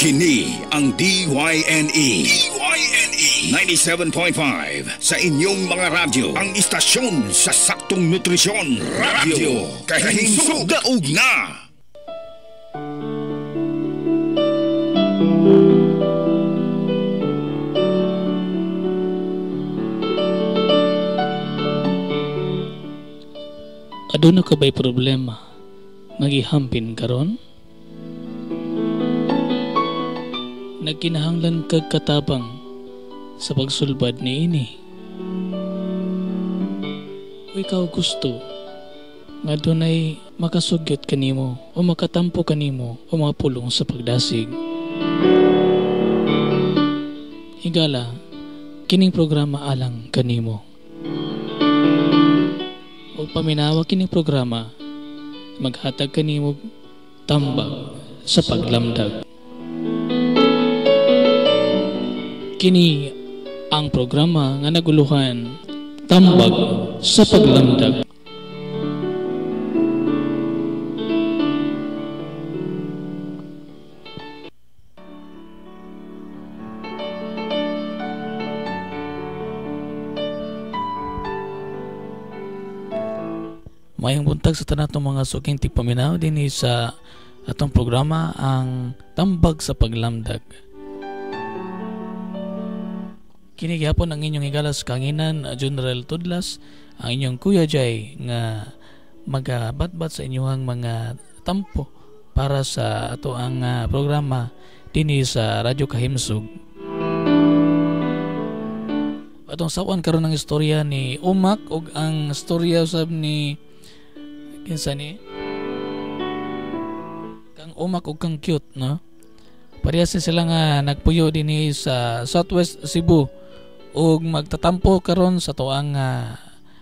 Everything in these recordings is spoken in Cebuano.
Kini ang DYNE. DYNE 97.5 sa inyong mga radyo. Ang istasyon sa saktong nutrisyon. Radyo Kahimsog. Daog na! Aduna ka ba'y problema nga gihampin karon? Nagkinahanglan kag katabang sa pagsulbad niini. O ikaw gusto nga dunay makasugyot kanimo o makatampo kanimo o mapulong sa pagdasig. Higala, kining programa alang kanimo. O paminawa kining programa, maghatag kanimo tambag sa paglamdag. Kini ang programa nga naguluhan, Tambag sa Paglamdag. Mayong buntag sa tanan atong mga suking tigpaminaw dinhi sa atong programa ang Tambag sa Paglamdag. Kini gihapon ang inyong higalas kanginan, General Tudlas, ang inyong Kuya Jay nga magabatbat sa inyong mga tampo para sa ato ang programa dinhi sa Radyo Kahimsog. Atong sawan karon ang istorya ni Umak ug ang istorya usab ni kinsa ni kang Umak ug kang Cute, no? Parehas sila nga nagpuyo dinhi sa Southwest Cebu ug magtatampo karon sa tuang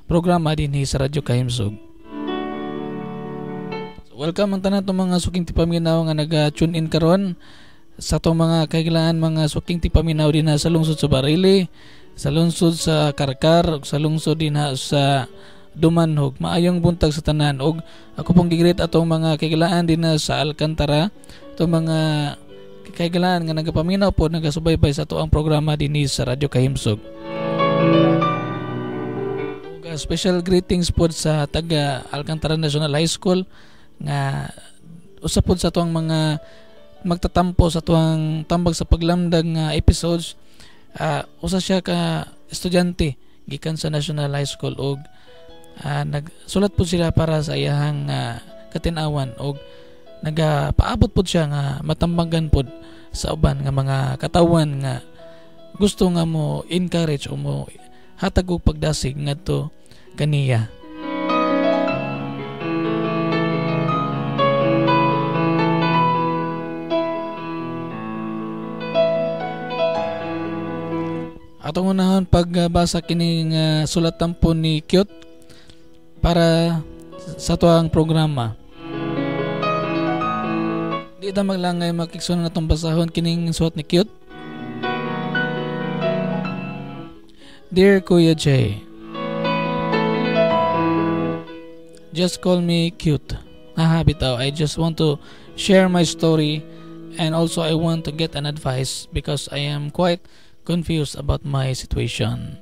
programa dinhi sa Radyo Kahimsog. So, welcome ang tanan tong mga suking tipaminaw nga naga-tune in karon sa atong mga kahigalaan, mga suking tipaminaw dinha sa lungsod sa Barili, sa lungsod sa Karkar, ug sa lungsod dinha sa Dumanhog. Maayong buntag sa tanan ug ako pong gigreet atong mga kahigalaan dinha sa Alcantara, atong mga kahigalaan nga nagapaminaw po, nagasubaybay sa atoang programa dinhi sa Radyo Kahimsog. Ug special greetings pod sa taga Alcantara National High School nga usa pod sa atoang mga magtatampo sa atoang Tambag sa Paglamdag nga episodes. Usa siya ka estudyante gikan sa National High School ug nagsulat pod sila para sa iyahang katin-awan ug nagapaabot pod siya nga matambagan pod sa uban nga mga katawan nga gusto nga mo encourage o mo hatag og pagdasig ngadto kaniya. Atong unahon pagbasa kining sulat tampo ni Cute para sa tuang programa. Di ta maglangay makiksunan atong basahon kining sulat ni Cute. Dear Kuya Jay, just call me Cute. Haha, bitaw. I just want to share my story and also I want to get an advice because I am quite confused about my situation.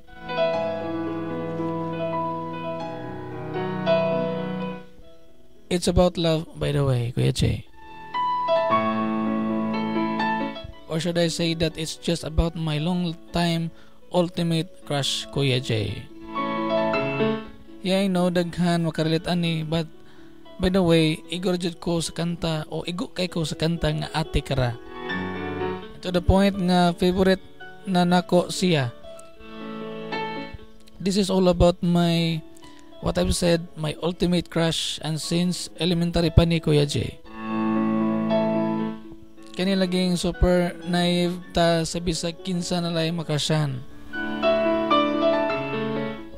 It's about love, by the way, Kuya Jay. Or should I say that it's just about my long time ultimate crush, Kuya Jay. Yeah, I know, daghan makarelate ani, but by the way, igo jud ko sa kanta o igo kay ko sa kanta nga Ate Kara. To the point nga favorite na nako siya. This is all about my, what I've said, my ultimate crush, and since elementary pa ni Kuya Jay. Kani laging super naive ta sa bisag kinsa na lay makrasyan.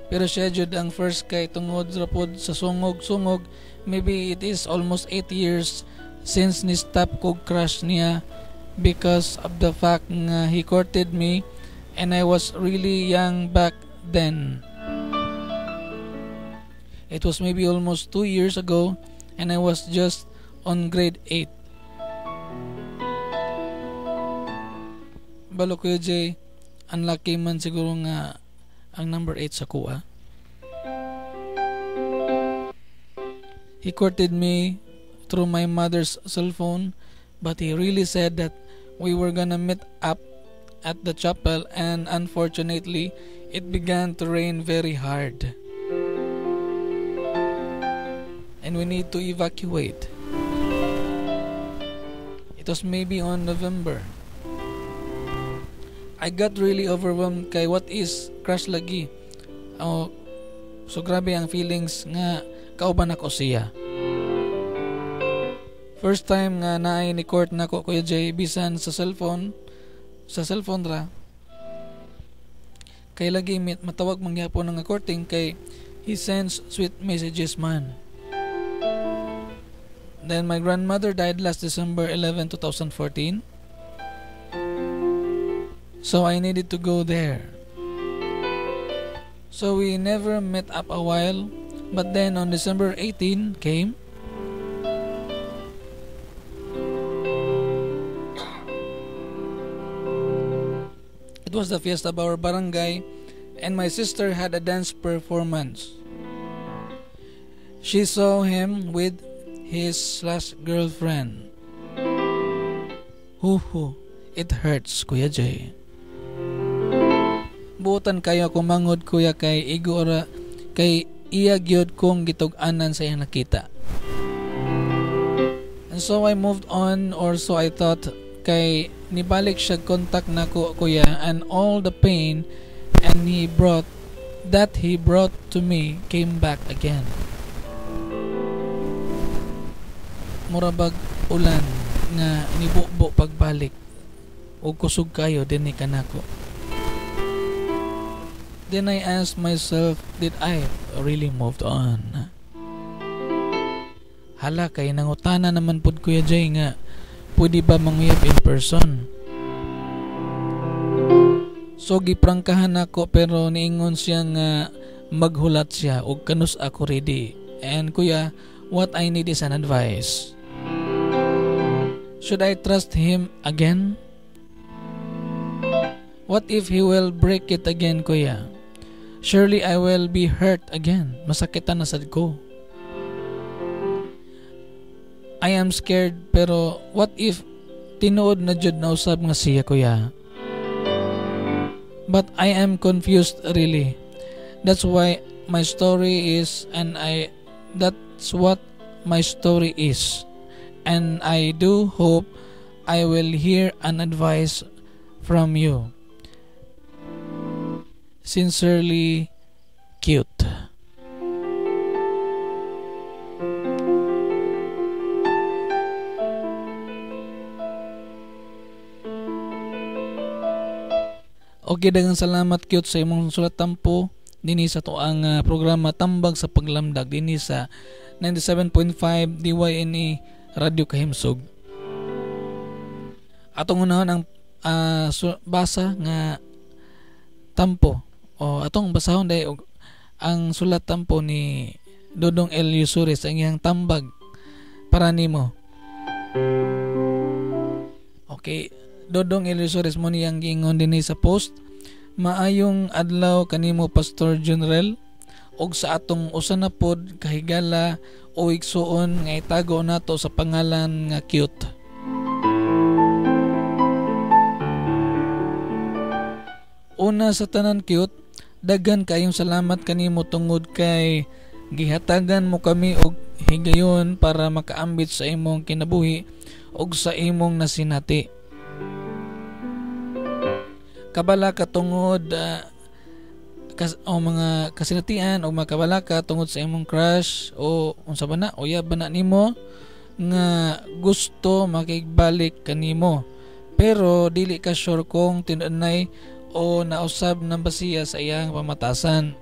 Pero siya jud ang first kay tungod ra pod sa sungog-sungog. Maybe it is almost 8 years since ni stop kog crush niya because of the fact nga he courted me and I was really young back then. It was maybe almost 2 years ago and I was just on grade 8. Balo, Kuya Jay, unlucky man siguro nga ang number 8 sa kuha. He courted me through my mother's cell phone, but he really said that we were gonna meet up at the chapel, and unfortunately, it began to rain very hard. And we need to evacuate. It was maybe on November. I got really overwhelmed kay what is crush lagi. Oh, so grabe ang feelings nga kauban ako siya. First time nga naay ni court nako, Kuya Jay, bisan sa cellphone ra. Kay lagi matawag mangyapon nga courting kay he sends sweet messages man. Then my grandmother died last December 11, 2014. So I needed to go there. So we never met up a while, but then on December 18 came. It was the fiesta of our barangay, and my sister had a dance performance. She saw him with his slash girlfriend. Huhu, it hurts, Kuya Jay. Buotan kayo ako mangod, kuya, kay igo ora kay iya gyud kong gitug-anan sa iyang nakita. And so I moved on, or so I thought, kay nibalik siya contact nako, kuya, and all the pain and he brought that he brought to me came back again. Murabag ulan nga nibubo pagbalik ug kusog kayo dinhi kanako. Then I asked myself, did I really moved on? Hala, kay nangutana naman pud, Kuya Jay, nga pwede ba manguyab in person? So giprangkahan ako, pero niingon siya nga maghulat siya og kanus ako ready. And kuya, what I need is an advice. Should I trust him again? What if he will break it again, kuya? Surely I will be hurt again. Masakitan na sad ko. I am scared, pero what if tinuod na jud na usab nga siya, kuya? But I am confused really. That's why my story is, and I that's what my story is. And I do hope I will hear an advice from you. Sincerely, Cute. Okay, daghang salamat, Cute, sa imong sulat tampo dinhi sa tuang programa Tambag sa Paglamdag dinhi sa 97.5 DYNE Radyo Kahimsog. Atong unahon ang basa nga tampo o atong basahon day ang sulat tampo ni Dodong L. Yusures ang iyang tambag para nimo. Okay, Dodong L. Yusures mo niyang giingon dinhi sa post. Maayong adlaw kanimo, Pastor General, og sa atong usa na pod kahigala o igsuon nga itago nato sa pangalan nga Cute. Una sa tanan, Cute, daghan kayong salamat kanimo tungod kay gihatagan mo kami og higayon para makaambit sa imong kinabuhi og sa imong nasinati. Kabala ka tungod o mga kasinatian o makabala ka tungod sa imong crush o unsa ba na o ba na nimo nga gusto makigbalik kanimo, pero dili ka sure kung tinuod o nausab na ba siya sa iyang pamatasan.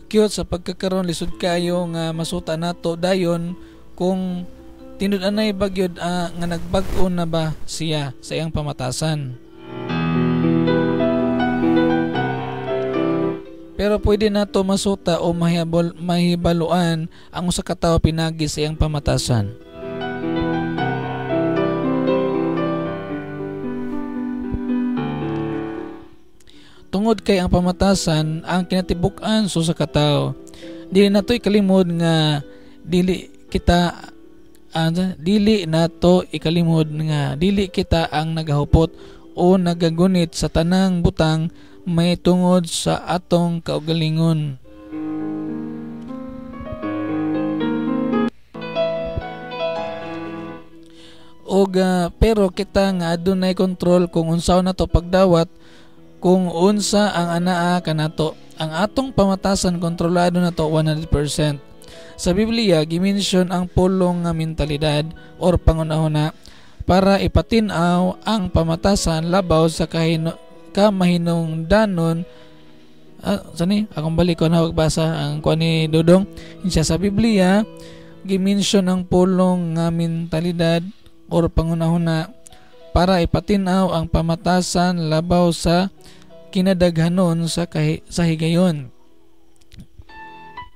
Cute, sa pagkakaroon lisod kayo nga masuta nato dayon kung tinud-anay ba gyud nga nagbag-o na ba siya sa iyang pamatasan. Pero pwede nato masuta o mahibaluan ang usa ka tawo pinagi sa iyang pamatasan. Tungod kay ang pamatasan ang kinatibuk-an sa usa ka tawo. Dili nato ikalimod nga dili kita dili nato ikalimod nga dili kita ang nagahupot o nagagunit sa tanang butang may tungod sa atong kaugalingon. Og pero kita nga adunay kontrol kung unsaon nato pagdawat kung unsa ang anaa kanato. Ang atong pamatasan kontrolado nato 100%. Sa Biblia gi-mention ang pulong nga mentalidad or pangunahuna para ipatin-aw ang pamatasan labaw sa kamahinungdanon. Sani akong balik ko na pagbasa ang kuan ni Dudong. Siya sa Biblia gi-mention ang pulong nga mentalidad or pangunahuna para ipatin-aw ang pamatasan labaw sa kinadaghanon sa higayon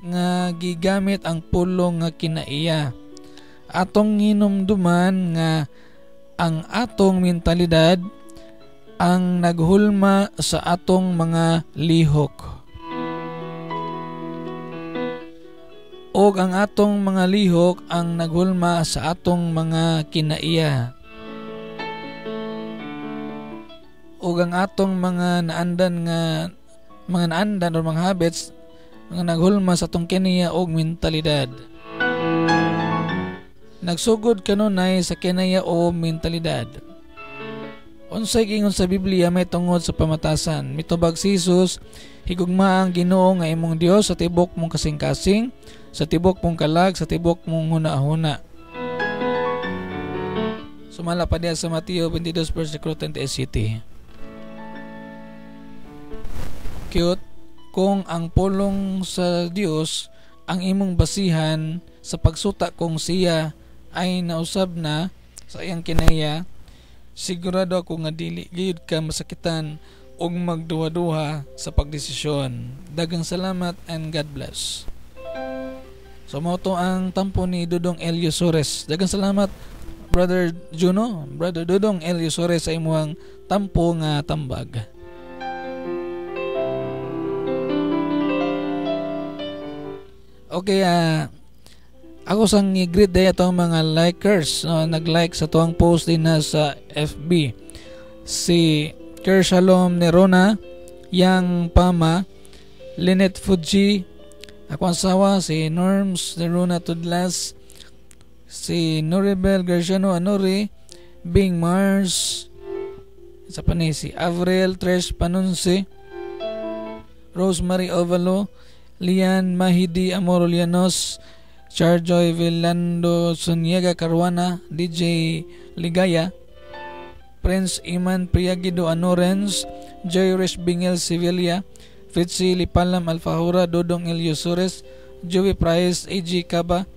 nga gigamit ang pulong nga kinaiya. Atong hinumduman nga ang atong mentalidad ang naghulma sa atong mga lihok og ang atong mga lihok ang naghulma sa atong mga kinaiya og ang atong mga naandan nga mga naandan o mga habits nga naghulma sa atong kinaiya og mentalidad. Nagsugod kanunay sa kinaiya o mentalidad. Unsay giingon sa Biblia may tungod sa pamatasan? Mitubag si Jesus, higugma ang Ginoo nga imong Dios sa tibok mong kasing-kasing, sa tibok mong kalag, sa tibok mong huna-huna. Sumala pa diya sa Mateo 22 versikulo 27. Cute, kung ang pulong sa Dios ang imong basihan sa pagsuta kung siya ay nausab na sa iyang kinaiya, sigurado ako nga dili gayud ka masakitan og magduha-duha sa pagdesisyon. Daghang salamat and God bless. So mao to ang tampo ni Dudong Elio Sores. Daghang salamat Brother Juno, Brother Dudong Elio Sores sa imuhang tampo nga tambag. Okay, ako sang i-greet day atong mga likers, no, nag-like sa tuang post din na sa FB. Si Kershalom Nerona, Yang Pama, Lynette Fuji, ako asawa si Norms Nerona Tudlas, si Noribel Garciano Anori, Bing Mars, sa pa ni si Avril Tres Panunsi, Rosemary Ovalo, Lian Mahidi Amorolianos, Charjoy Villando Suniega Caruana, DJ Ligaya, Prince Iman Priagido Anorens, Joyrish Bingel Sevilla, Fritzy Lipalam Alfahura, Dodong Elio Sores, Joey Price, AG Caba,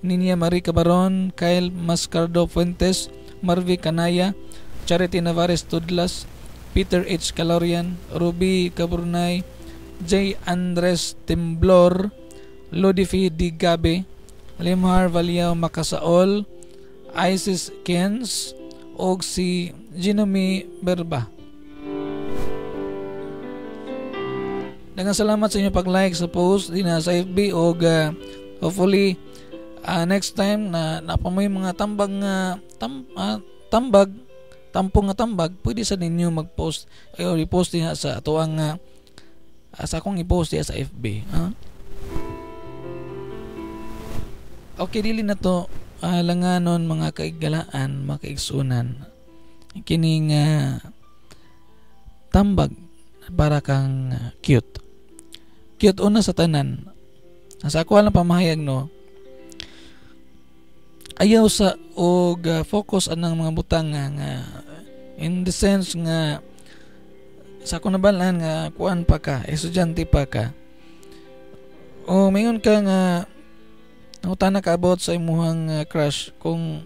Ninia Marie Cabaron, Kyle Mascardo Fuentes, Marvi Canaya, Charity Navarez Tudlas, Peter H. Calorian, Ruby Caburnay, J. Andres Timblor, Lodifi D. Gabe, Limhar Valiao Makasaol, Isis Kens, og si Ginomi Berba. Daghang salamat sa inyong pag-like sa post din sa FB og hopefully next time na napamoy mga tambag nga tambag tampong nga tambag, pwede sa ninyo mag-post o i-post din sa atoang sa akong i-post diya sa FB. Okay, dili na to langanon mga kaigalaan, mga kaigsunan, kining tambag para kang cute. Cute una sa tanan. Sa ako lang pamahayag, no, ayaw sa og focus anang mga butang nga in the sense nga sa ako nabalaan nga kuan pa ka, estudyante pa ka, o mayon ka nga nangutana ka about sa imuhang crush kung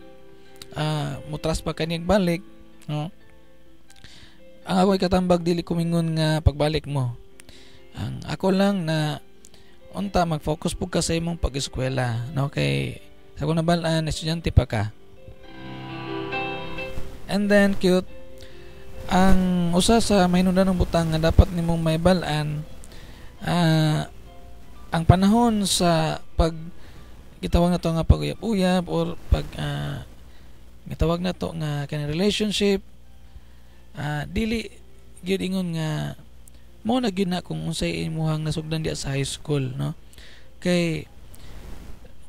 mutras pa ka niyang balik, no? Ang ako ikatambag, dili kumingon nga pagbalik mo. Ang ako lang na unta mag-focus pug ka sa imong pag-eskwela, no? Kay sa ako nabalaan estudyante pa ka. And then cute, Ang usa sa mahinungdanong butang nga dapat nimong mahibal-an, ang panahon sa pag gitawag na to nga pag-uyab-uyab or pag gitawag na to nga kanang relationship, dili gyud ingon nga mo na gyud na kung unsay imuhang nasugdan diha sa high school, no? Kay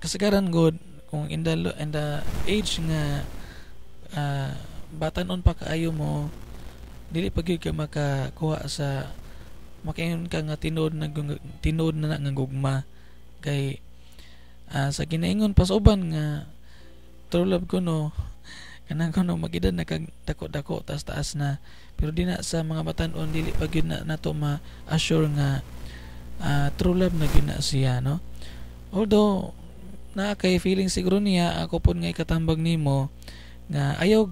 kasagaran gud kung in the age nga batanon pa kaayo mo, dili pa gyud ka makakuha sa makaingon ka nga tinuod na nga gugma. Kay sa ginaingon pa sa uban nga true love kuno kanang kuno magedad na kag dako-dako taas-taas na, pero di na sa mga batan-on dili pa gyud na nato ma-assure nga true love na gyud na siya, no? Although naa kay feeling siguro niya, ako pod nga ikatambag nimo nga ayaw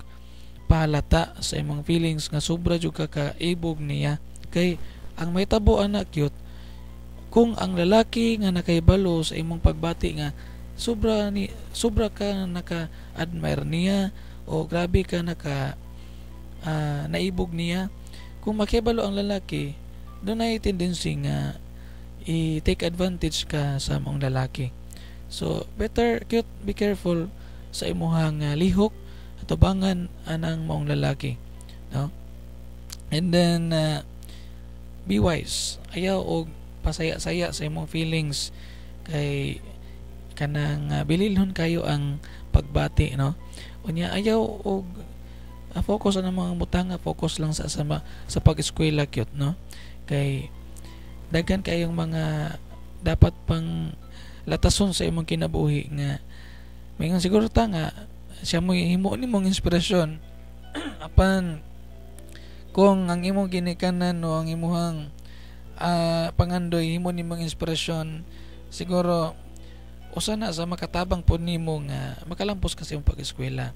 pahalata sa imong feelings nga sobra jud ka kaibog niya. Kay ang mahitabo ana cute kung ang lalaki nga nakahibalo sa imong pagbati nga sobra ka naka-admire niya o grabe ka naka naibog niya, kung makibalo ang lalaki, doon ay tendency nga i-take advantage ka sa mong lalaki. So better cute, be careful sa imuhang lihok atubangan anang maong lalaki, no? And then be wise. Ayaw og pasaya-saya sa imong feelings kay kanang bililhon kayo ang pagbati, no? Unya ayaw og focus ang mga butanga, focus lang sa sa pag-eskwela cute, no? Kay daghan kayong mga dapat pang latason sa imong kinabuhi nga mingon siguro ta nga siya mo himo nimong inspirasyon. Apan kung ang imong ginikanan o ang imuhang pangandoy himo nimong inspirasyon, siguro usa na sa makatabang pod nimo nga makalampos ka sa imong pag-eskwela.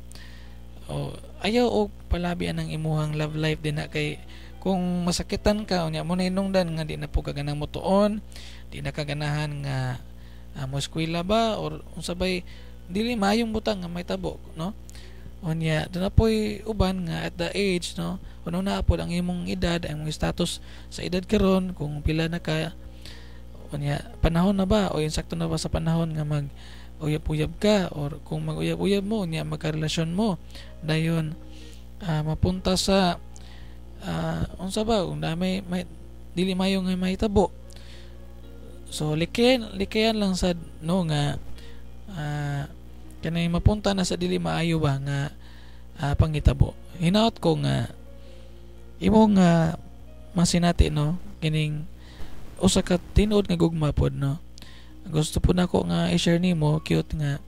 O ayaw og palabi anang imuhang love life din na, kay kung masakitan ka unya mo na hinungdan nga di na po kaganang motuon, di na kaganahan nga mo eskwela ba or unsa bay dili maayong butang nga mahitabo, no? Unya doon na po'y uban nga at the age, no, kuno na pod ang imong edad, ang imong status sa edad karon kung pila na ka, unya panahon na ba o insakto na ba sa panahon nga mag uyab-uyab ka, or kung mag-uyab-uyab mo unya magkarelasyon mo dayon mapunta sa unsa ba kung may dili mayo nga mahitabo. So likayan lang sad, no, nga kanay mapunta na sa dili maayo ba nga pangitabo. Hinaot ko nga imong masinati, no, kining usa ka tinuod nga gugma pod, no. Gusto po nako nga i-share nimo cute nga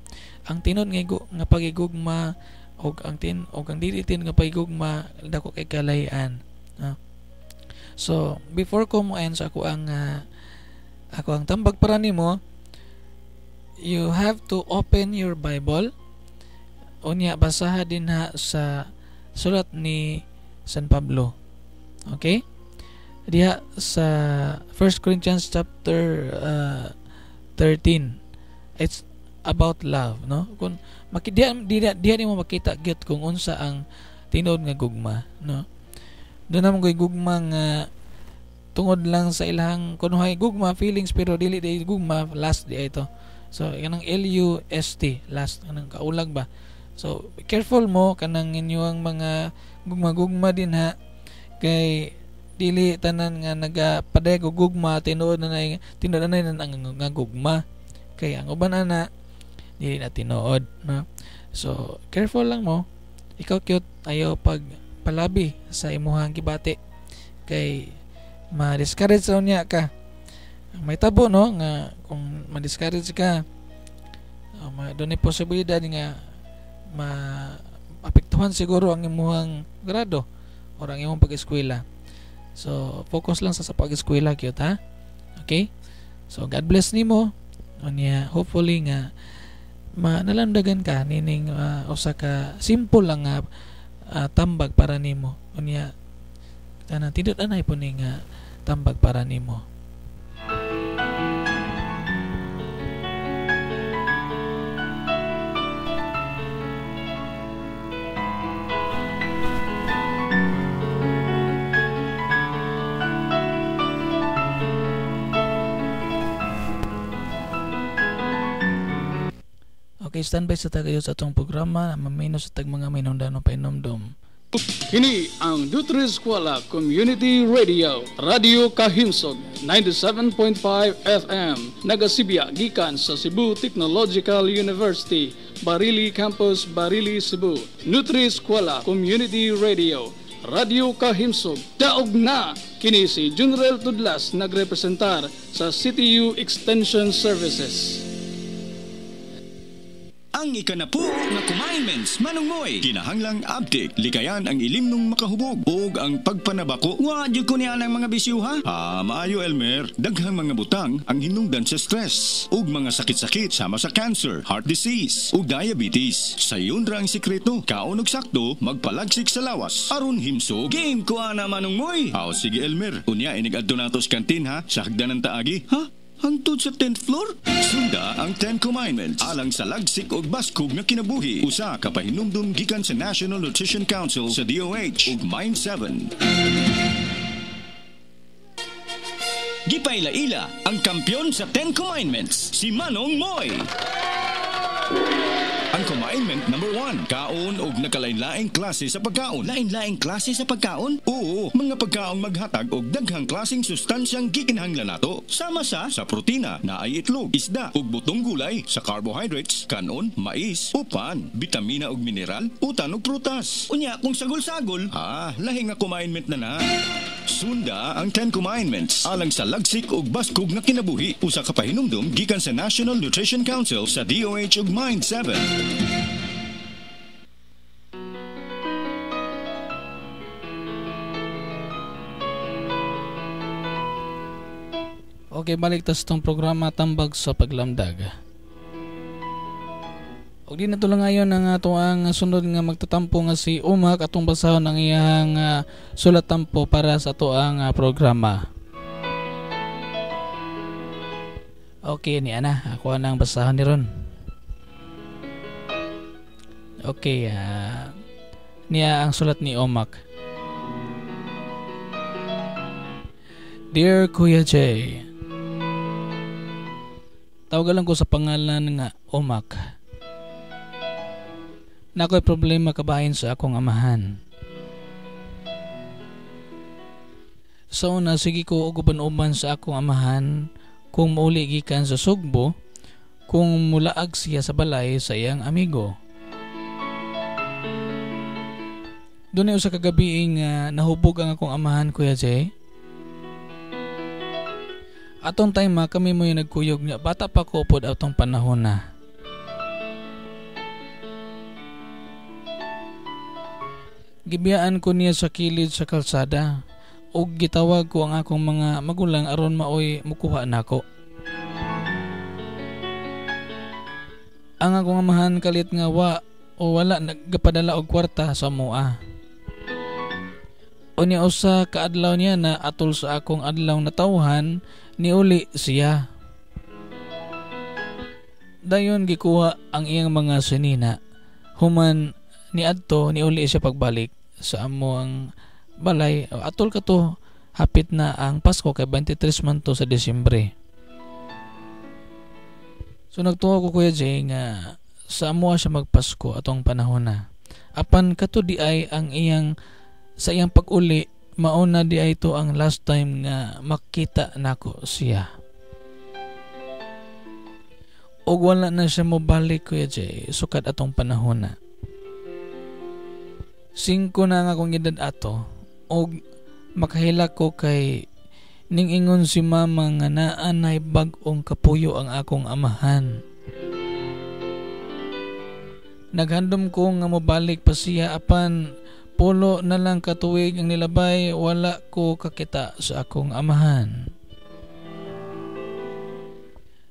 ang tinuod nga pagigugma og ang og ang dili tinuod nga pagigugma dako kay kalahian, no? So before ko mo end sa ako ang tambag para nimo, you have to open your Bible. Unya basaha dinha sa sulat ni San Pablo. Okay? Diha sa 1 Corinthians chapter 13. It's about love, no? Kung diha nimo makita gyud kung unsa ang tinuod nga gugma, no? Doon naman ko'y gugma nga tungod lang sa ilahang kunuhay gugma feelings, pero dili di gugma last di ito. So kanang L-U-S-T, last, kanang kaulag ba. So careful mo kanang inyong mga gugma-gugma din ha, kay dili tanan nga nagapadayag og gugma tinuod na ang nga gugma, kay ang uban ana dili na tinuod, no? So careful lang mo. Ikaw cute, ayaw pag palabi sa imuhang gibati kay ma-discourage sa unya ka. May tabo, no, nga kung ma-discourage ka, doon ay posibilidad nga maapektuhan siguro ang imuhang grado or ang imong pag-eskwela. So focus lang sa pag-eskwela cute, ha? Okay? So God bless nimo. Unya hopefully nga manalamdagan ka nining usa ka simple lang nga tambag para nimo. Unya tanan tindot anay po ning tambag para nimo. Okay, standby sa tagayo sa atong programa, mamino sa tag mga minumdanong painomdom. Kini ang Nutri-Eskwela Community Radio, Radio Kahimsog 97.5 FM, nagasibya gikan sa Cebu Technological University, Barili Campus, Barili, Cebu. Nutri-Eskwela Community Radio, Radio Kahimsog, daog na! Kini si General Tudlas nagrepresentar sa CTU Extension Services. Ang ikanapu nga commandments, Manong Moy. Kinahanglang abtik, likayan ang ilimnong makahubog ug ang pagpanabako. Wa jud ko niya ang mga bisyo ha. Ah, maayo Elmer, daghang mga butang ang hinungdan sa stress ug mga sakit-sakit sama sa cancer, heart disease ug diabetes. Sayon ra ang sikreto, kaon og sakto, magpalagsik sa lawas aron himsog. Game ko ana Manong Moy. Aw sige Elmer, unya inig adto nato sa kantin ha, sa hagdanan taagi. Ha? Hangtod sa 10th floor? Sunda ang 10 Commandments alang sa lagsik og baskog nga kinabuhi. Usa ka pahinumdum gikan sa National Nutrition Council sa DOH ug Mind 7. Gipaila-ila ang kampiyon sa 10 Commandments, si Manong Moy. Ang commandment number 1, kaon og nakalain-laing klase sa pagkaon. Lain-laing klase sa pagkaon? Oo, mga pagkaon maghatag og daghang klaseng sustansyang gikinahanglan nato. Sama sa protina, naay itlog, isda ug butong gulay, sa carbohydrates, kanon, mais, upan, bitamina ug mineral, utan ug prutas. Unya kung sagol-sagol, lahi nga commandment na na. Sunda ang 10 Commandments alang sa lagsik ug baskog nga kinabuhi. Usa ka pahinumdum gikan sa National Nutrition Council sa DOH ug Mind 7. Okay, balik ta sa itong programa Tambag sa Paglamdag. Og di na lang ngayon ang ato ang sunod nga magtatampo nga si Umak atong basahon ang iyang sulat tampo para sa ato ang programa. Okay ni ana, ako nang basahon ni ron. Okay, niya ang sulat ni Umak. Dear Kuya Jay, tawagan lang ko sa pangalan nga Umak. Nako'y problema kabahin sa akong amahan. Sa una, sige ko og uban-uban sa akong amahan kung mauli gikan sa Sugbo, kung mulaag siya sa balay sa iyang amigo. Dunay usa ka gabi nga nahubog ang akong amahan, Kuya Jay. Atong time kami mo'y nagkuyog niya. Bata pa ko pod atong panahon na. Gibiyaan ko niya sa kilid sa kalsada ug gitawag ko ang akong mga magulang aron maoy mukuha nako. Ang akong amahan kalit nga wa o wala nagpadala og kwarta sa mua. Unya usa ka adlaw niya na atol sa akong adlaw natawhan, niuli siya. Dayon gikuha ang iyang mga sinina. Human niadto niuli siya pagbalik sa among balay. Atol ka to, hapit na ang Pasko kay 23 man to sa Disyembre. So nagtuo ko Kuya Jay nga sa amoa siya magpasko atong panahon na. Apan kato di ay ang iyang sa iyang pag-uli, mauna di ay to ang last time nga makita nako siya. Og wala na siya mobalik Kuya Jay sukad atong panahon na. 5 na nga akong edad ato og makahila ko kay ning ingon si mama nga naa nay bag-ong kapuyo ang akong amahan. Naghandom ko nga mobalik pa siya apan pulo na lang katuig ang nilabay, wala ko kakita sa akong amahan.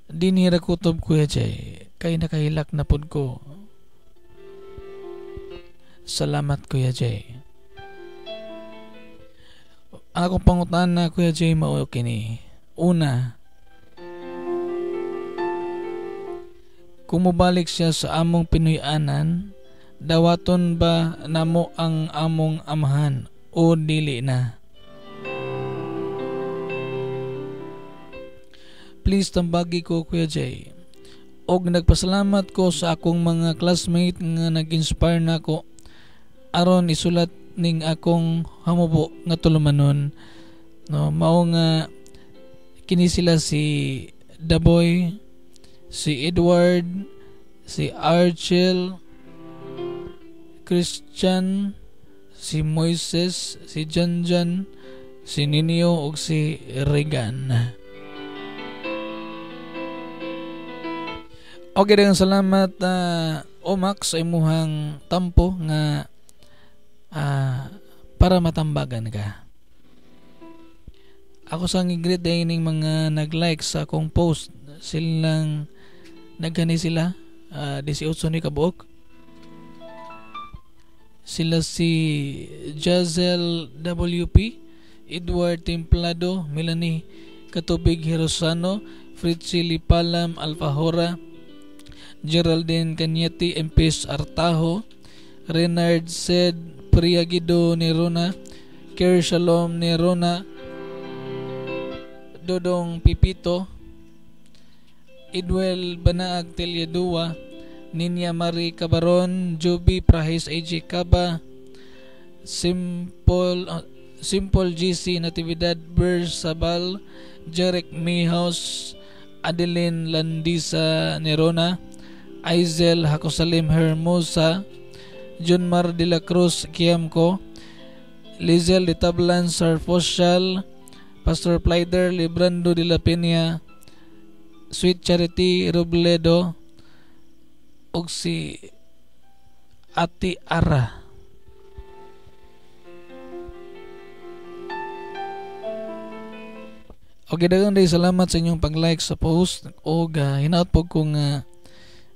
Dinhi ra kutob Kuya Jay kay nakahilak na pud ko. Salamat Kuya Jay. Ang akong pangutana Kuya Jay mao kini. Una, kung mobalik siya sa among Pinoy-anan, dawaton ba namo ang among amahan o dili na? Please tambagi ko Kuya Jay. Og nagpasalamat ko sa akong mga classmate nga nag-inspire nako aron isulat ning akong hamubo nga tulumanon, no? Mao nga kini sila: si Daboy, si Edward, si Archel, Christian, si Moises, si Janjan, si Ninio ug si Regan. Okay, daghang salamat, Omax, sa imuhang tampo nga para matambagan ka. Ako sang i-greet ining mga nag-like sa akong post. Silang naghani sila, 18 ni kabuok. Sila si Jazel WP, Edward Templado, Melanie Katubig Hirosano, Fritzy Lipalam Alfahora, Geraldine Cañete Empis Artajo, Renard Sed Priagido Nerona, Ker Shalom Nerona, Dodong Pipito, Idwel Banaag Telyadua, Ninya Marie Cabaron, Juby Prahis AJ Caba, Simple GC Natividad Bersabal, Jarek Mihaus, Adeline Landisa Nerona, Aizel Hakosalim Hermosa, Junmar de la Cruz Kiamco, Lizel de Tablan Sarfosial, Pastor Plyder Librando de la Peña, Sweet Charity Robledo, ug si Ati Ara. Okay, daghang day salamat sa inyong pag-like sa post og hinaot po ko nga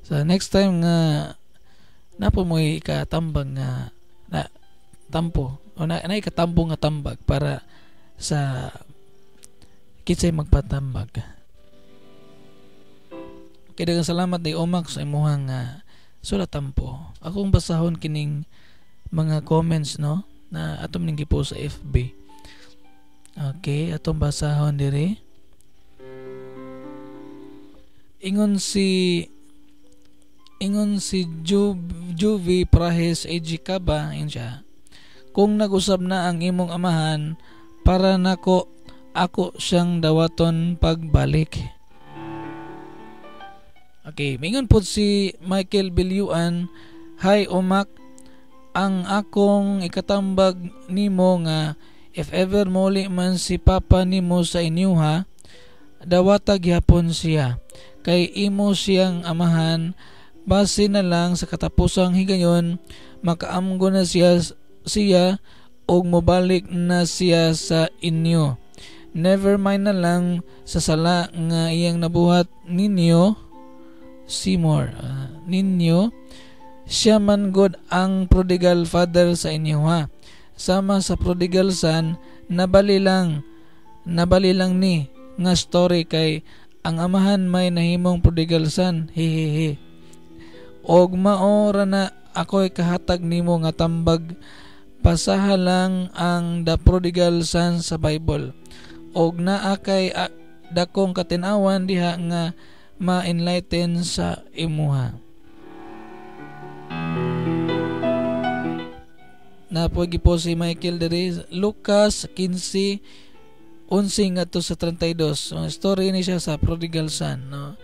sa next time nga napo mo ikatambang nga na tampo o na ikatambo nga tambag para sa kinsay magpatambag. Okay, daghang salamat day Omax sa imuhang sulat tampo. Akong basahon kining mga comments, no, na atom ning gipost sa FB. Okay, atong basahon diri. Ingon si Juvie Prahes AG Caba, ingon siya. Kung nag-usab na ang imong amahan, para nako ako siyang dawaton pagbalik. Okay, mingon po si Michael Bilyuan, "Hi Omak, ang akong ikatambag nimo nga if ever muli man si papa nimo sa inyuha, dawata gihapon siya. Kay imo siyang amahan, base na lang sa katapusang higayon, makaamgo na siya og mobalik na siya sa inyo. Never mind na lang sa sala nga iyang nabuhat ninyo, Seymour, ninyo, siya man god ang prodigal father sa inyo ha. Sama sa prodigal son, nabali lang ni nga story kay ang amahan may nahimong prodigal son, hehehe. Og mao ra na ako'y kahatag nimo nga tambag, pasaha lang ang the prodigal son sa Bible. Og naa kay dakong katin-awan diha nga ma-enlighten sa imuha." Napoy po si Michael diri, Lucas 15:11 ngadto sa 32. So, story ni siya sa prodigal son, no?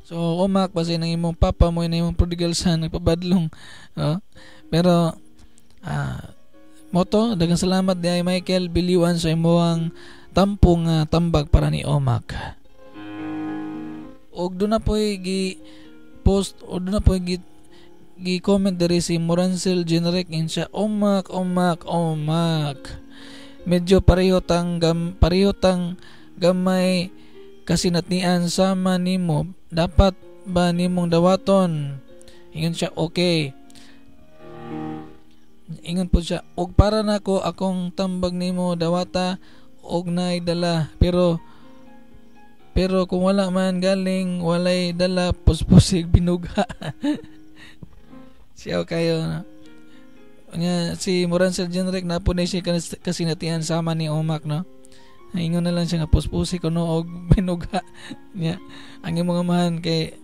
So umak basi nang imong papa mo na imong prodigal son nagpabadlong, no? Pero moto, daghang salamat di ay Michael Biliwan sa imong tampong tambag para ni Omak. Og doon na po'y gi-post o doon na po'y gi-comment diri si Morancel Generic in siya, "Omak, Omak, Omak. Medyo pareho tang gamay kasinatnian sama nimo. Dapat ba nimong dawaton?" Ingon siya, okay. Ingon po siya, "Og para nako akong tambag nimo dawata og naay dala, pero kung wala man galing walay dala, puspusig binugha." Siya kayo na. Nga si Morancel Generic na po na siya kasinatian sama ni Omak, no? Ingon na lang siya nga puspusi kuno og binugha niya. Ang imong amahan kay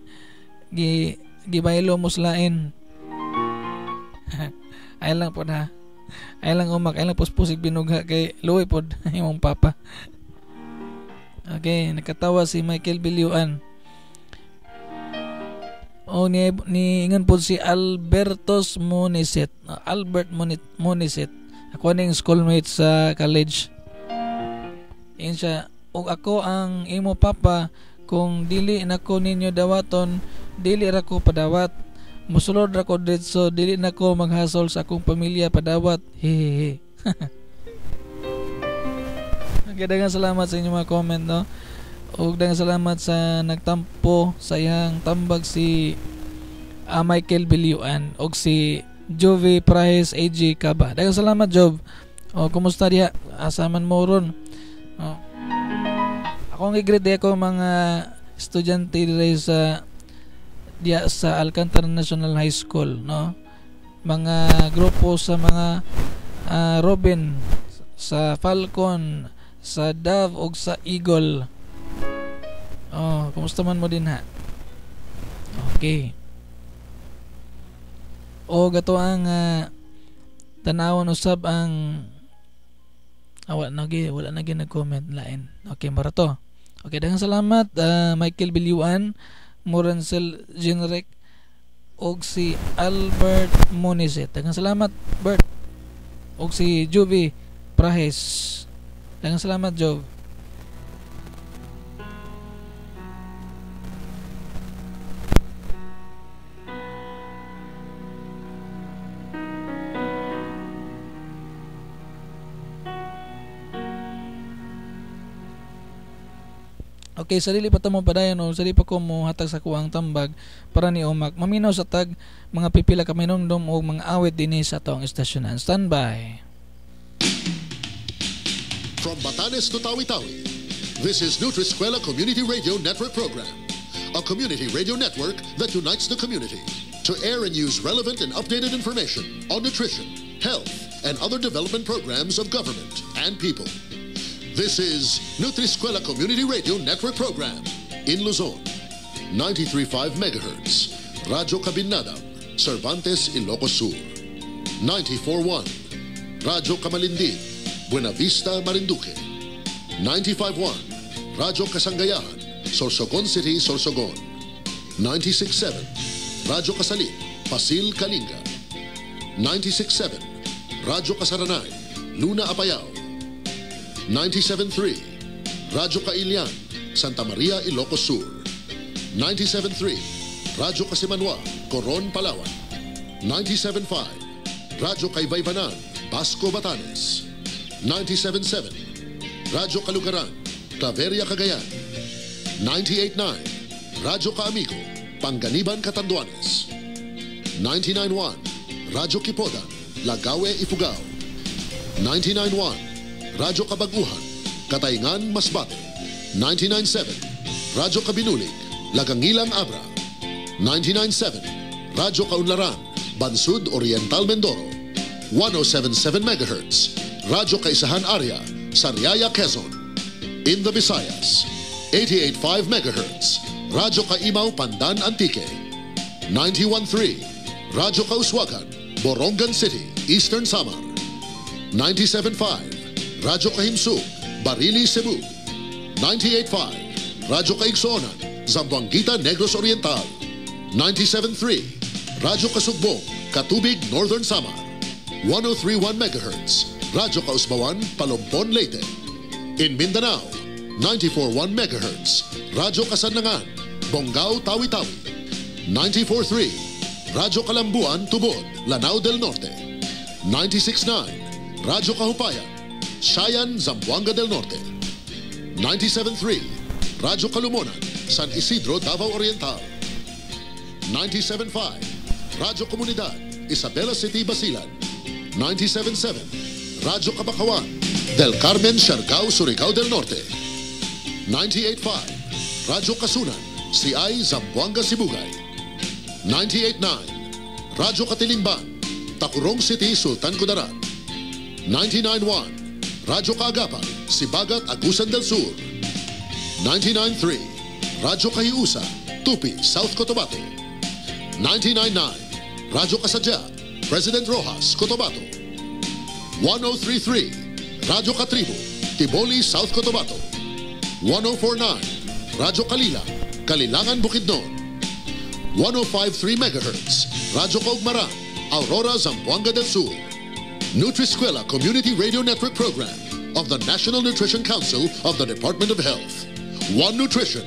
gibaylo mo slain. Ay lang pod ha. Ay lang umak, ay lang puspusig binugha kay luoy pod imong papa. Okay, nakatawa si Michael Bilyuan. O ni ingon pod si Albertos Moniset. Albert Moniset. Ako ning schoolmate sa college. Ingon siya, og ako ang imo papa, kung dili nako ninyo dawaton, dili ra ko padawat. Musulod ra ko didto, dili nako maghasol sa akong pamilya padawat. Hehehe. Okay, daghang salamat sa inyong mga comment, no? Og daghang salamat sa nagtampo sa iyang tambag si Michael Bilyuan og si Jove Prahes AG Kaba. Daghang salamat, Jove. O kumusta diha? Asa man mo ron? O, ako ang i-greet ako mga estudyante diri sa diya sa Alcantara National High School, no? Mga grupo sa mga Robin, sa Falcon, sa Dove og sa Eagle. Oh, kumusta man mo din ha? Okay. O gato ang tanawon usab ang wala na gi nag-comment lain. Okay, mara to. Okay, daghang salamat Michael Bilyuan, Morancel Generic og si Albert Moniset. Daghang salamat Bert. Og si Juvie Prahes. Daghang salamat Jov. Okay, sarili pa tamo padayon o sarili pa ko mo hatag sa kuang tambag para ni Omak. Maminaw sa tag mga pipila ka minumdum o mga awit dinhi sa atong estasyonan. Standby. From Batanes to Tawi-Tawi, this is Nutriskwela Community Radio Network Program, a community radio network that unites the community to air and use relevant and updated information on nutrition, health, and other development programs of government and people. This is Nutriskwela Community Radio Network Program in Luzon, 93.5 megahertz, Radyo Kabinadang, Cervantes, Ilocos Sur, 94.1, Radyo Kamalindin, Buenavista, Marinduque, 95.1, Radyo Kasanggayahan, Sorsogon City, Sorsogon, 96.7, Radyo Kasalit, Pasil, Kalinga, 96.7, Radyo Kasaranay, Luna Apayao, 97.3, Radyo Kailian, Santa Maria, Ilocos Sur, 97.3, Radyo Kasimanwa, Coron, Palawan, 97.5, Radyo Kaybaybanan, Basco, Batanes, 97.7, Radyo Kalugaran, Claveria, Cagayan, 98.9, Radyo Kaamigo, Panganiban, Catanduanes, 99.1, Radyo Kipodan, Lagawe, Ifugao, 99.1, Radyo Kabaguhan, Katayngan, Masbate, 99.7, Radyo Kabinulig, Lagangilang, Abra, 99.7, Radyo Kaunlaran, Bansud, Oriental, Mindoro, 107.7 megahertz, Radyo Kaisahan Area, Sariaya, Quezon. In the Visayas, 88.5 megahertz, Radyo Kaimaw, Pandan, Antique, 91.3, Radyo Kauswagan, Borongan City, Eastern Samar, 97.5, Radyo Kahimsug, Barili, Cebu, 98.5, Radyo Kaigsonan, Zamboanguita, Negros Oriental, 97.3, Radyo Kasugbong, Katubig, Northern Samar, 103.1 megahertz, Radyo Kausbawan, Palompon, Leyte. In Mindanao, 94.1 megahertz, Radyo Kasanangan, Bongao, Tawi-Tawi, 94.3, Radyo Kalambuan, Tubod, Lanao del Norte, 96.9, Radyo Kahupayan, Sayan, Zamboanga del Norte, 97.3, Radyo Kalumonan, San Isidro, Davao Oriental, 97.5, Radyo Komunidad, Isabela City, Basilan, 97.7, Radyo Kabakawan, Del Carmen, Siargao, Surigao del Norte, 98.5, Radyo Kasunan, CI, Zamboanga, Sibugay, 98.9, Radyo Katilimban, Tacurong City, Sultan Kudarat, 99.1, Radyo Kaagapan, Sibagat, Agusan del Sur. 99.3, Radyo Kahiusa, Tupi, South Cotabato. 99.9, Radyo Kasadya, President Rojas, Cotabato. 103.3, Radyo Katribo, Tiboli, South Cotabato. 104.9, Radyo Kalila, Kalilangan, Bukidnon. 105.3 MHz, Radyo Kaugmaran, Aurora, Zamboanga del Sur. Nutriskwela Community Radio Network Program of the National Nutrition Council of the Department of Health. One Nutrition,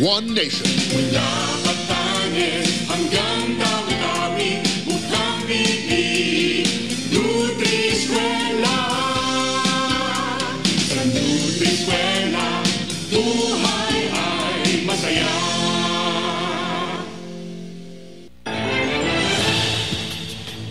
One Nation. Mula Batanes hanggang Tawi-Tawi, bukang bibig, Nutriskwela. Sa Nutriskwela, buhay ay masaya.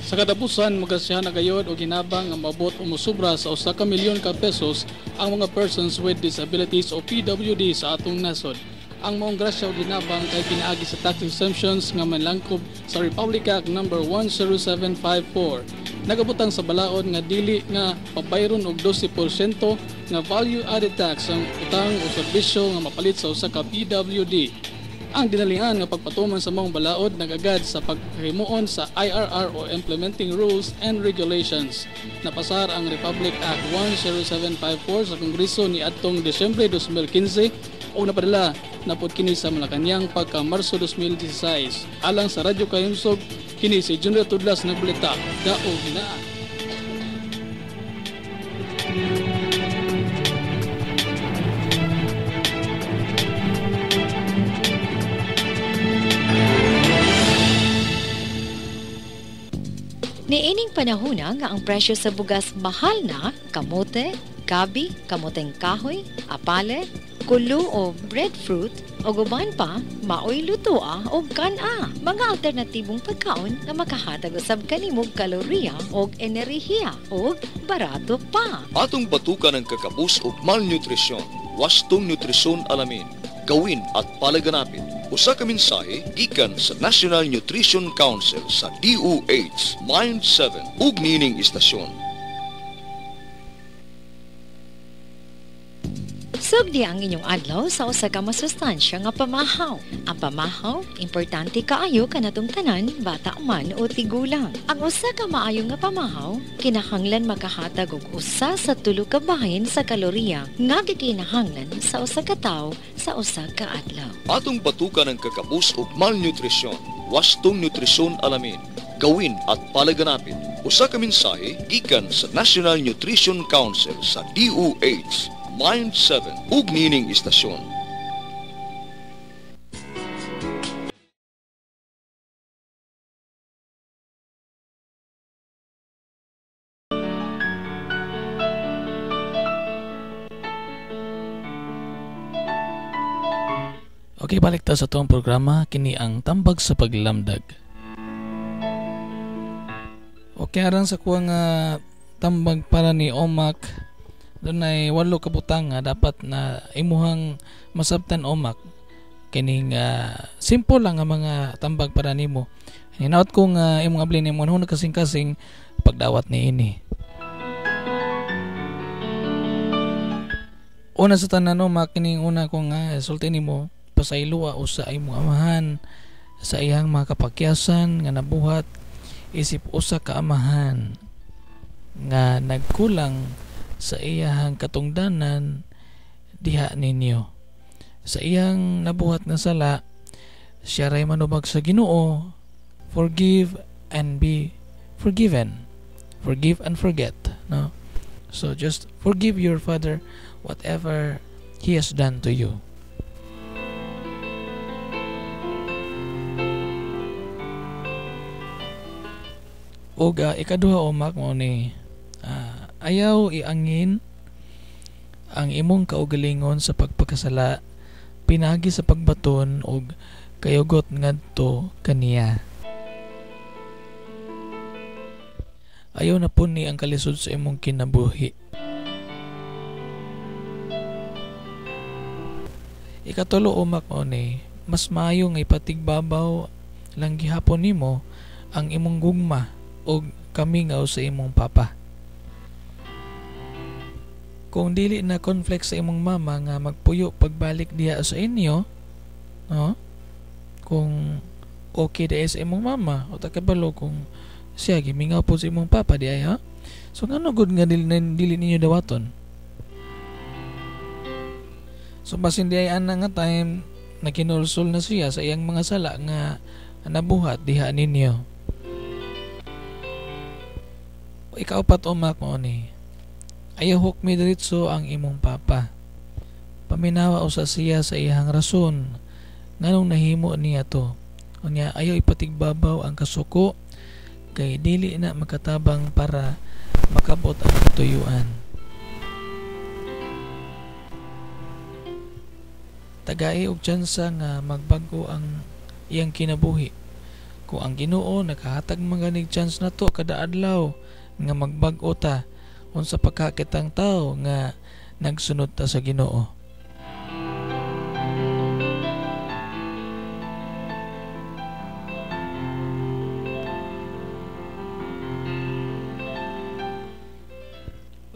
Sa katapusan, magkasihan na gayod o ginabang nga maabot o mosubra sa 1 ka milyon ka pesos ang mga persons with disabilities o PWD sa atong nasod. Ang maong grasya o ginabang kay pinaagi sa tax exemptions nga manlangkob sa Republic Act No. 10754. Nagabutang sa balaod nga dili nga pabayron og 12% nga value added tax ang utang o serbisyo nga mapalit sa usa ka PWD. Ang dinalian nga pagpatuman sa maong balaod nagagad sa paghimuon sa IRR o Implementing Rules and Regulations. Napasar ang Republic Act 10754 sa Kongreso ni adtong Disyembre 2015 o napadala na pod kini sa Malacañang pagka Marso 2016. Alang sa Radyo Kahimsog, kini si Junior Tudlas nagbalita. Daog na. Niining panahona nga ang presyo sa bugas mahal na, kamote, gabi, kamoteng kahoy, apale, kulo o breadfruit, o guban pa, maoy lutoa o kan-a. Mga alternatibong pagkaon nga makahatag usab kanimog kaloriya o enerhiya o barato pa. Atong batukan ang kakabus og malnutrisyon, wastong nutrisyon alamin, gawin at palaganapin. Usa ka mensahe gikan sa National Nutrition Council sa DOH Mind 7 ug niining istasyon. Sugdi ang inyong adlaw sa usa ka masustansya nga pamahaw. Ang pamahaw, importante kaayo kanatong tanan, bata man o tigulang. Ang usa ka maayo nga pamahaw, kinahanglan makahatag og usa sa tulo ka bahin sa kaloriya nga gikinahanglan sa usa ka tawo sa usa ka adlaw. Atong batukan ang kakabus og malnutrisyon, wastong nutrisyon alamin, gawin at palaganapin. Usa ka mensahe gikan sa National Nutrition Council sa DOH Mind 7 ug niining istasyon. Okay, balik ta sa tuang programa, kini ang Tambag sa Paglamdag. Okay, aran sa kuwang tambag para ni Omak, dunay 8 ka butang nga dapat na imuhang masabtan Omak. Kining simple lang nga mga tambag para nimo. Hinaot ko nga imong abli nimo hunong kasing-kasing pagdawat niini. Una sa tanan Omak, kining una ko nga sulti nimo, pasayloa usa imong amahan sa iyang mga kapakyasan nga nabuhat isip usa ka amahan nga nagkulang sa iyang katungdanan diha ninyo. Sa iyang nabuhat nga sala, siya ray manubag sa Ginoo. Forgive and be forgiven. Forgive and forget, no? So just forgive your father whatever he has done to you. Og ikaduha Omak mo ni ayaw iangin ang imong kaugalingon sa pagpakasala pinagi sa pagbaton og kayugot ngadto kaniya. Ayaw na po ni ang kalisod sa imong kinabuhi. Ikatulo Omak mo ni mas maayo nga ipatigbabaw lang gihapon nimo ang imong gugma og kamingaw sa imong papa. Kung dili na conflict sa imong mama nga magpuyo pagbalik diha sa inyo, no? Kung okay di sa imong mama o ta kabalo kung siya gimingaw po sa imong papa di ay, ha? So ngano gud nga dili ninyo dawaton? So basin di ay ana nga time nakinulsol na siya sa iyang mga sala nga nabuhat diha ninyo. Ikaupat umak mo ni, ayaw hukmi diretso ang imong papa. Paminawa usa siya sa iyang rason nganong nahimo niya to. Unya ayaw ipatigbabaw ang kasuko kay dili na makatabang para makabot ang katuyuan. Tagai og tsansa nga magbag-o ang iyang kinabuhi. Kung ang Ginoo nakahatag man ganig chance nato kada adlaw nga magbag-o ta, unsa pa ka kitang tawo nga nagsunod ta sa Ginoo.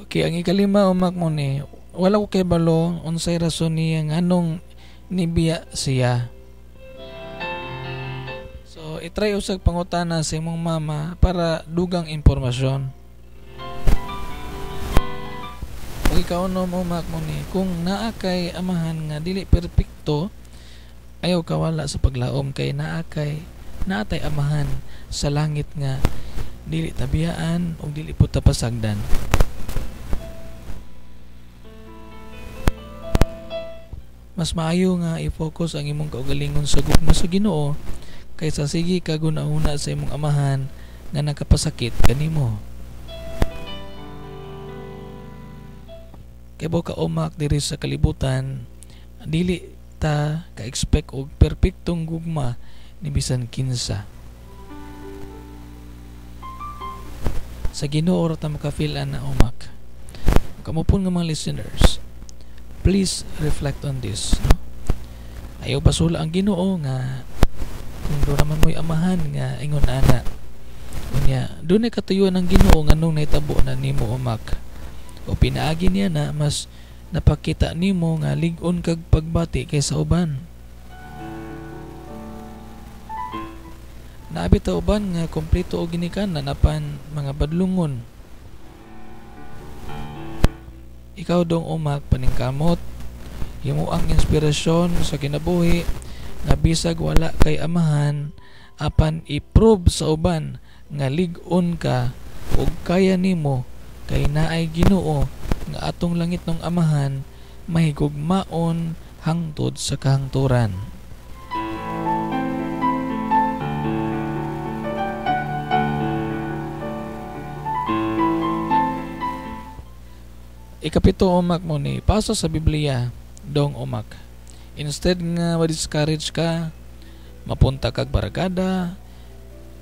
Okay, ang ikalima umak mo ni, wala ko kay balo unsay rason niya nganong nibiya siya. So itry usag pangutana sa imong mama para dugang impormasyon. Ug ikaw no umak mo ni, kung naa kay amahan nga dili perpekto, ayaw kawala sa paglaom kay naa kay naatay amahan sa langit nga dili tabiyaan ug dili pud tapasagdan. Mas maayo nga i-focus ang imong kaugalingon sa gugma sa Ginoo kaysa sige ka guna-una sa imong amahan nga nakapasakit kanimo. Kay bo ka umak diri sa kalibutan, dili ta ka-expect og perpektong gugma ni bisan kinsa. Sa Ginoo ra ta maka-feel ana umak. Kamo pud nga mga listeners, please reflect on this, no? Ayaw basula ang Ginoo nga kung doon naman mo'y amahan nga ingon ana. Unya, doon ay katuyuan ang Ginoo nga nung nahitabo na nimo umak. O pinaagi niya na mas napakita nimo nga lig-on kag pagbati kaysa uban. Naabi ta uban nga kompleto og ginikanan apan mga badlungon. Ikaw dong umak paningkamot, himo ang inspirasyon sa kinabuhi nga bisag wala kay amahan apan i-prove sa uban nga lig-on ka ug kaya nimo kay naay Ginoo nga atong langit ng amahan mahigugmaon hangtod sa kahangturan. Ikapito umak mo ni, pasa sa Biblia dong umak. Instead nga ma-discourage ka, mapunta kag barkada,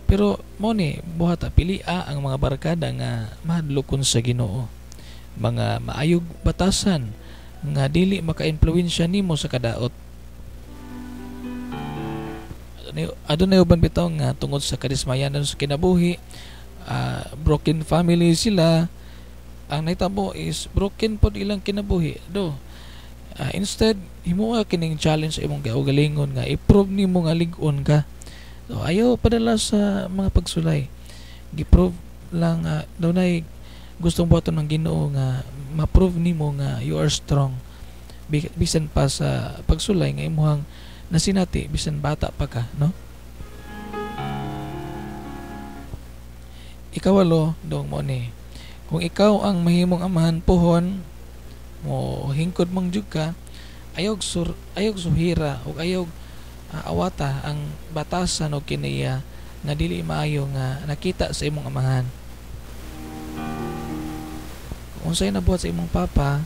pero mo ni buhata pilia ang mga barkada nga mahadlokon sa Ginoo, mga maayog batasan nga dili maka-impluwensya nimo sa kadaot. Adunay uban bitaw nga tungod sa kadismayanan sa kinabuhi, broken family sila. Ang nahitabo is broken pod ilang kinabuhi do. Instead himuha kining challenge sa imong kaugalingon nga i-prove nimo nga lig-on ka. So ayaw padala sa mga pagsulay. Gi-prove lang dunay gustong buhaton ng Ginoo nga ma-prove nimo nga you are strong bisan pa sa pagsulay nga imuhang nasinati bisan bata pa ka, no? Ikawalo dong mo ni, kung ikaw ang mahimong amahan puhon mo hingkod mang jud ka, ayog suhira o ayog awata ang batasan o kiniya nga dili maayo nga nakita sa imong amahan. Kung unsay nabuhat sa imong papa,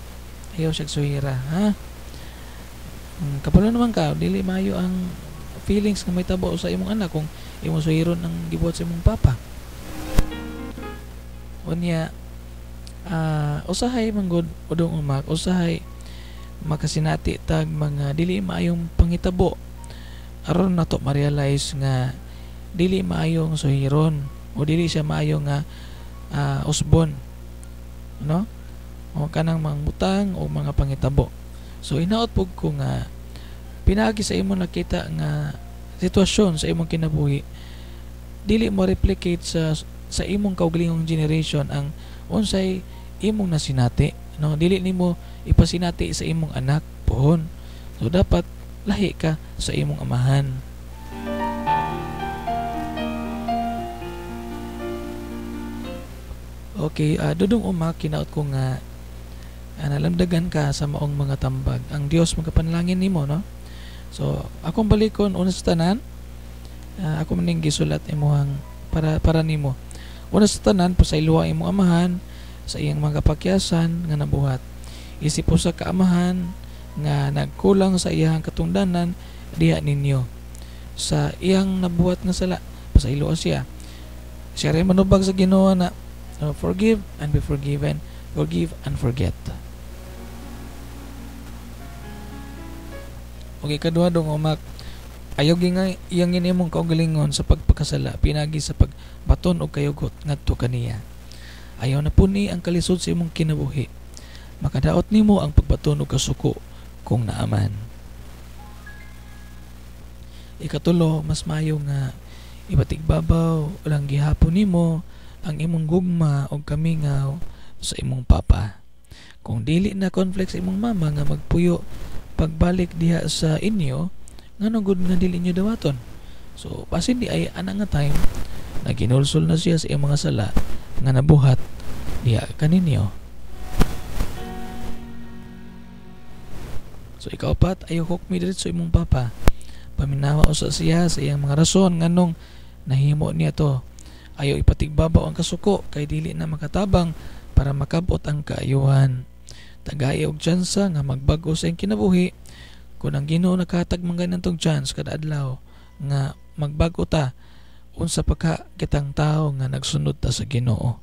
ayaw siya suhira, ha? Kabalo naman ka, dili maayo ang feelings nga may tabo sa imong anak kung imong suhiron ang gibuhat sa imong papa. Unya, usahay manggod udong umak, usahay makasinati tag mga dili maayong pangitabo aron nato ma-realize nga dili maayong suhiron o dili siya maayo nga usbon, no? o kanang mga butang o mga pangitabo. So hinaot pug ko nga pinaagi sa imong nakita nga sitwasyon sa imong kinabuhi, dili mo replicate sa imong kaugalingong generation ang unsay imong nasinati, no? Dili nimo ipasinati sa imong anak pohon. So dapat lahi ka sa imong amahan. Okay, dudong uma, kinaot ko nga nalamdagan ka sa maong mga tambag. Ang Dios magapanalangin nimo, no? So akong balikon una sa tanan, ako maning gisulat imuhang para nimo. Una sa tanan, pasayloa imong amahan sa iyang mga kapakyasan nga nabuhat. Isip usa ka amahan nga nagkulang sa iyang katungdanan diha ninyo. Sa iyang nabuhat nga sala, pasayloa siya. Siya rin manubag sa Ginoo na forgive and be forgiven, forgive and forget. Okay, kaduha dong umak, ayaw iyangin imong kaugalingon sa pagpakasala, pinagi sa pagbaton og kayugot ngadto kaniya. Ayaw na puni ang kalisod sa imong kinabuhi. Makadaot nimo ang pagbaton og kasuko kung naaman. Ikatulo, mas maayo nga ibatigbabaw lang gihapon nimo ang imong gugma og kamingaw sa imong papa. Kung dili na conflict sa imong mama nga magpuyo pagbalik diha sa inyo, nganong gud nga dili inyo dawaton? So basin di ay ana nga time naginulsol na siya sa iyang mga sala nga nabuhat diha kaninyo. So ikaapat, ayaw hukmi diretso imong papa. Paminawa usa siya sa iyang mga rason nganong nahimo niya to. Ayaw ipatigbabaw ang kasuko kay dili na makatabang para makabot ang kaayuhan. Tagay og tsansa nga magbag-o sa iyang kinabuhi. Kung ang Ginoo nakahatag man ganitong chance kada adlaw nga magbag-o ta, unsa pa ka kitang tawo nga nagsunod ta sa Ginoo.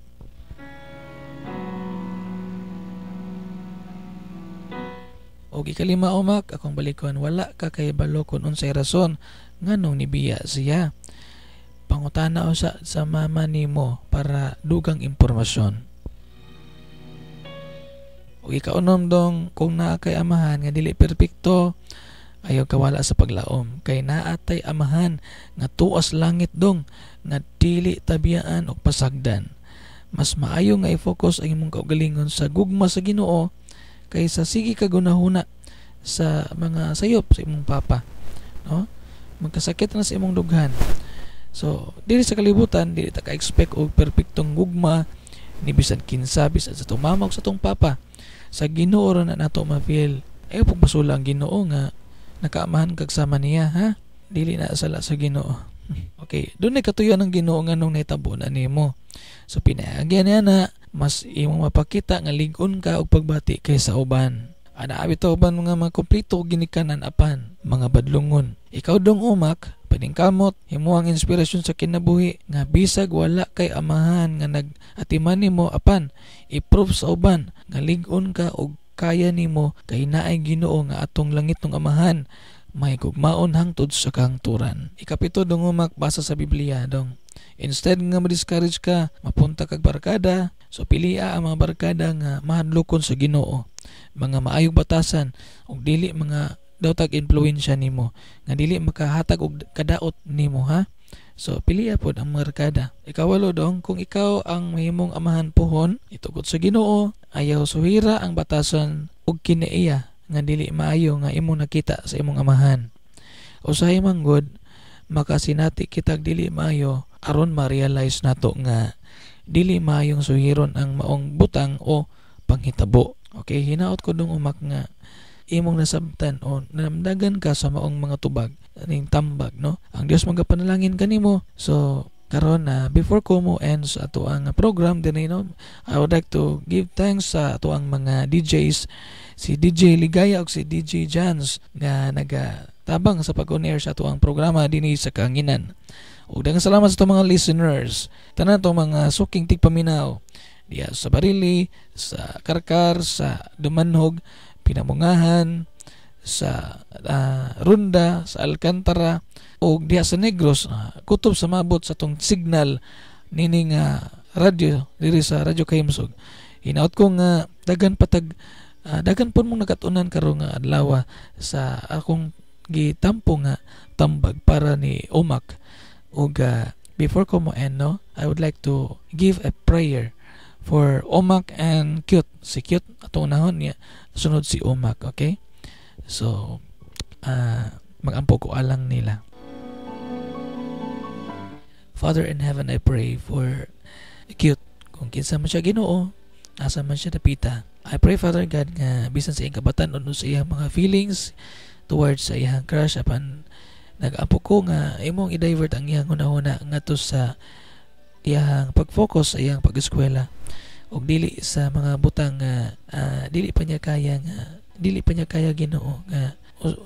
Og ikalima umak, akong balikon, wala ka kay balo kung unsay rason nganong nibiya siya. Pangutana usa sa mama nimo para dugang impormasyon. Og ikaunom dong, kung naa kay amahan nga dili perpekto, ayaw kawala sa paglaom kay naa tay amahan nga tuas langit dong nga dili tabiyaan og pasagdan. Mas maayo nga i-focus ang imong kaugalingon sa gugma sa Ginoo kaysa sige ka gunahuna sa mga sayop sa imong papa, no? Magkasakit na sa imong dughan. So dili sa kalibutan dili ta ka-expect og perpektong gugma ni bisan kinsa, bisan sa atong mama o sa atong papa. Sa Ginoo ra na nato ma-feel. Ayaw pagpasula ang Ginoo nga nakaamahan kag sama niya, ha? Dili na sala sa Ginoo. Okay, dunay katuyon ang Ginoo nganong nahitabo na nimo. So pinaagyan niya na mas imong mapakita nga lig-on ka og pagbati kaysa uban. Ana abi to uban mga makumpleto ginikanan apan mga badlungon. Ikaw dong umak, paningkamot, himo ang inspirasyon sa kinabuhi nga bisag wala kay amahan nga nag-atiman nimo apan i-prove sa uban nga lig-on ka og kaya nimo kay naay Ginoo nga atong langit ng amahan may gugmaon hangtod sa kahangturan. Ikapito dong umak, basa sa Biblia dong. Instead nga ma-discourage ka, mapunta kag barkada. So pilia ang mga barkada nga mahadlokon sa Ginoo, mga maayong batasan ug dili mga dawtag influensya nimo nga dili makahatag og kadaot nimo, ha? So pilia pod ang mga barkada. Ikawalo dong, kung ikaw ang mahimong amahan pohon, itugot sa Ginoo, ayaw suhira ang batasan ug kinaiya nga dili maayo nga imong nakita sa imong amahan. Usahay man gud makasinati kitag dili maayo aron ma-realize nato nga dili maayong suhiron ang maong butang o panghitabo. Okay, hinaot ko dong umak nga imong nasabtan o namdagan ka sa maong mga tubag ning tambag, no? Ang Dios magapanalangin kanimo. So karon na before ko mo end sa ato ang program dinhi, no, I would like to give thanks sa ato ang mga DJs, si DJ Ligaya ug si DJ Jans nga nagatabang sa pag-on-air sa ato ang programa dinhi sa Kahanginan. Ug daghang salamat sa atong mga listeners, tanan atong mga suking tigpaminaw diya sa Barili, sa Karkar, sa Dumanhog, Pinamungahan, sa Runda, sa Alcantara ug diha sa Negros, kutob sa mabot sa atong signal nining radyo diri sa Radyo Kahimsog. Hinaot ko nga Daghan patag daghan pud mong nakatunan karong nga adlaw sa akong gitampo nga tambag para ni Omak. Ug before ko mo end, no, I would like to give a prayer for Omak and Cute. Si Cute atong unahon niya, sunod si Omak, okay? So magampo ko alang nila. Father in heaven, I pray for Cute. Kung kinsa man siya, Ginoo, asa man siya dapita. I pray, Father God, nga bisan sa iyang kabatan o sa iyang mga feelings towards sa iyang crush, apan nag-ampo ko nga imong i-divert ang iyang hunahuna ngadto sa iyang pag-focus sa iyang pag-eskwela ug dili sa mga butang nga dili pa niya kaya, Ginoo, nga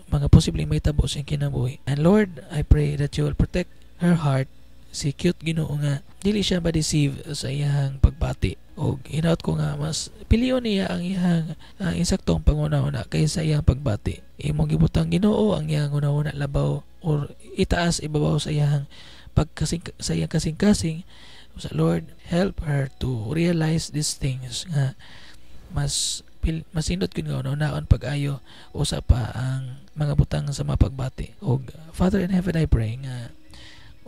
mga posibleng mahitabo sa iyang kinabuhi. And Lord, I pray that you will protect her heart, si Cute, Ginoo, nga dili siya ma-deceive sa iyang pagbati og hinaut ko nga mas pilion niya ang iyang insaktong panghunahuna kaysa iyang pagbati. Imong gibutang, Ginoo, ang iyang hunahuna labaw or itaas ibabaw sa iyang pagkasing sa iyang kasing-kasing. Sa Lord, help her to realize these things nga mas nindot gyud nga hunahunaon pag-ayo usa pa ang mga butang sa mga pagbati. Og Father in heaven, I pray nga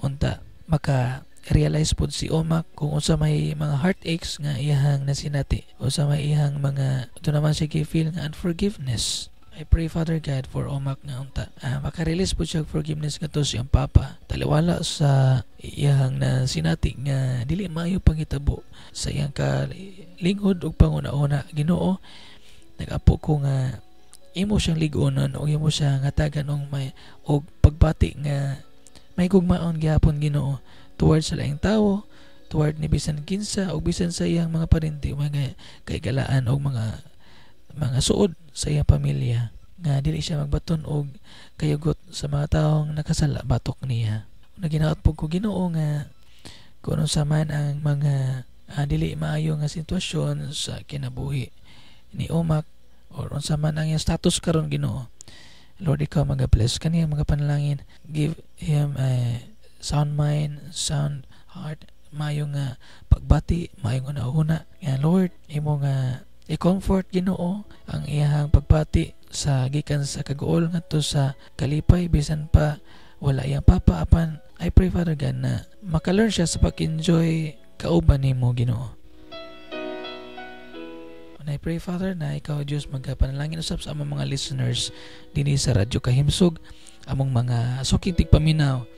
unta maka realize pod si Omak kung unsa may mga heartaches nga iyahang nasinati, unsa may iyang mga ito naman siya feel nga unforgiveness. I pray, Father God, for Omak nga unta maka-release pod siya forgiveness ngadto sa iyang papa, taliwala sa iyang nasinati nga dili maayo panghitabo sa iyang kalinghod ug panguna-una. Ginoo, nag-apo ko nga imo siyang lig-onon ug imo siyang hatagan og may og pagbati nga may gugmaon gihapon, Ginoo, towards sa laing tawo, toward ni bisan kinsa ug bisan sa iyang mga parente, mga kaigalaan og mga suod sa iyang pamilya, nga dili siya magbaton og kayugot sa mga taong nakasala batok niya. Naginaot pud ko, Ginoo, nga kung unsa man ang mga dili maayo nga sitwasyon sa kinabuhi ni Omak or unsa man ang iyang status karon, Ginoo, Lord, ikaw maga-bless kaniya, mga panalangin. Give him a sound mind, sound heart, maayo nga pagbati, maayong hunahuna. Nga Lord, imo nga i-comfort, Ginoo, ang iyang pagbati sa gikan sa kaguol ngadto sa kalipay bisan pa wala iyang papa, apan I pray, Father God, na maka-learn siya sa pag-enjoy kauban nimo, Ginoo. And I pray, Father, na ikaw, Diyos, magpanalangin usab sa among mga listeners dinhi sa Radyo Kahimsog, among mga suking tigpaminaw.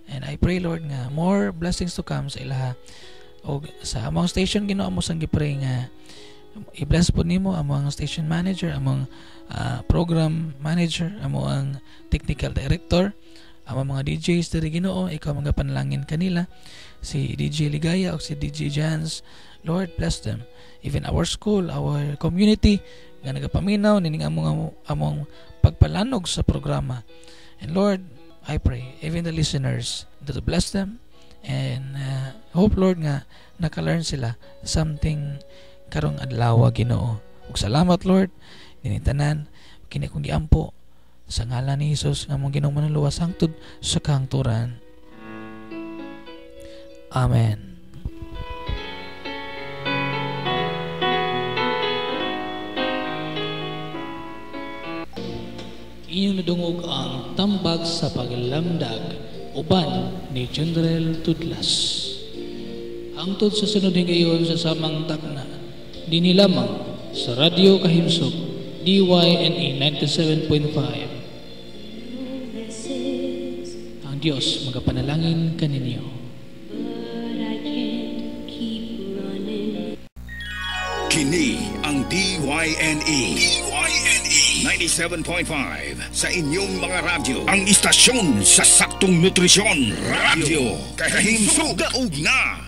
And I pray, Lord, nga more blessings to come sa ilaha. O sa among station, Ginoo, amo sang gi-pray nga i-bless po nimo among station manager, among program manager, amo ang technical director, among mga DJs diri, Ginoo, ikaw mga panalangin kanila, si DJ Ligaya o si DJ Jans. Lord, bless them. Even our school, our community nga nagapaminaw nining among pagpalanog sa programa. And Lord, I pray even the listeners to bless them and hope, Lord, nga naka-learn sila something karong adlaw, Ginoo. Ug salamat, Lord, dinhi tanan kini akong giampo sa ngalan ni Hesus nga among Ginoong Manluluwas hangtod sa kahangturan. Amen. Inyong nadungog ang Tambag sa Paglamdag uban ni General Tudlas. Hangtod sa sunod higayon sa samang takna, dinhi lamang sa Radyo Kahimsog, DYNE 97.5. Ang Diyos magapanalangin kaninyo. Kini ang DYNE DYNE 97.5 sa inyong mga radyo. Ang istasyon sa saktong nutrisyon. Radyo Kahimsog. Daog na!